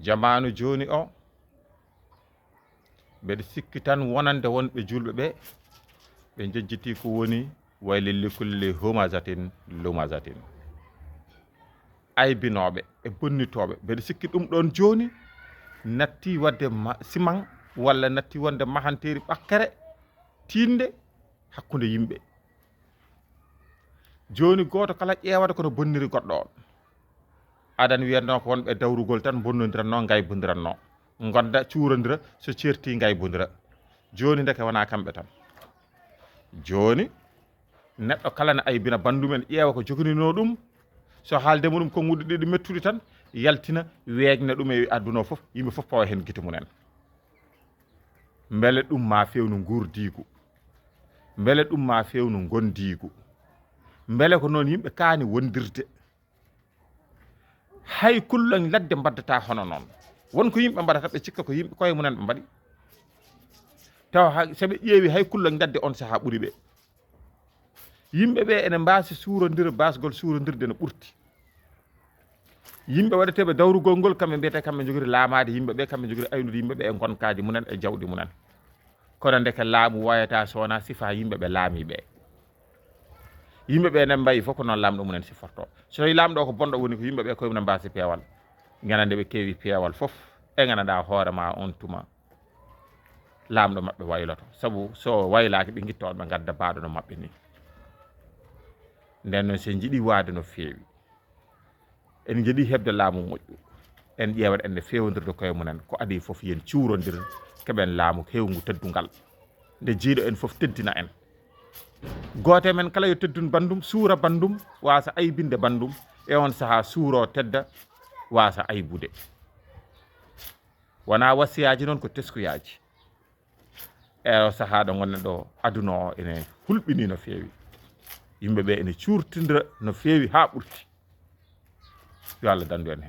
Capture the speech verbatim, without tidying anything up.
Jamaanu jooni o, mbeɗa sikki tan wonande wonɓe juulɓe ɓe, ɓe njejjiti ko woni: "Waylun likulli humazatin lumazatin." Aybinooɓe e bonnitooɓe, mbeɗa sikki ɗum ɗoon jooni natti waɗde ma-, siman walla natti wonde mahanteeri ɓakkere tiiɗnde hakkunde yimɓe. Jooni gooto kala ƴeewata kono bonniri goɗɗo on. Adan wiyatnoo ko wonɓe dawrugol tan bonnondirannoo, ngaybondirannoo. Ngonda cuurondira, so ceerti ngaybondira. Jooni ndeke wonaa kamɓe tan. Jooni neɗɗo kala ne aybina banndum en, ƴeewa ko jogininoo ɗum. So haalde mo ɗum konnguɗi ɗiɗi mettuɗi tan, yaltina, weeƴna ɗum e aduna o fof, yimɓe fof pawa heen gite mum en. Mbele ɗum maa feewnu nguurdiigu? Mbele ɗum maa feewnu ngondiigu? Mbele ko noon yimɓe kaani wondirde? Hay kulloñ ladde mbaddata hono noon. Won ko yimɓe mbaɗata, ɓe cikka ko yimɓe koye mumen ɓe mbaɗi. Tawa hay, so ɓe ƴeewi, hay kulloñ ladde on sahaa ɓuri ɓe. Yimɓe ɓe ene mbaasi suurondira, baasgol suurondirde no ɓurti. Yimɓe waɗeteeɓe dawrugol ngol, kamɓe mbiyetee kamɓe njogiri laamaade yimɓe ɓe, kamɓe njogiri aynude yimɓe ɓe e ngonkaaji mumen e jawɗi mumen. Kono ndeke laamu wayata so wonaa sifa yimɓe ɓe laami ɓe. Yimɓe ɓe enen mbayi fof ko noon laamɗo mumen siforto. So tawi laamɗo o ko bonɗo woni, ko yimɓe ɓe koye mumen mbaasi peewal. Ngana nde ɓe keewi peewal fof, e ngana nda hoore ma on tuma laamɗo maɓɓe wayloto. Sabu so waylaaki, ɓe ngitta on, ɓe ngadda baaɗo no maɓɓe ni. Nden noon, so en njiɗi waade no feewi, en njiɗi heɓde laamu moƴƴu, en ƴeewat en nde feewondirde koye mumen. Ko adii fof, yen cuurondir, keɓen laamu heewngu teddungal. Nde jiiɗo en fof teddina en. Gooto e men kala yo teddun banndum, suura banndum, waasa aybinde banndum. E on sahaa suuro tedda, waasa aybude. Wonaa wasiyaaji noon, ko teskuyaaji. E o sahaa ɗo ngonɗen ɗo, aduna o ene hulɓinii no feewi. Yimɓe ɓe ene cuurtindira no feewi haa ɓurti. Yo Allah danndu en heen.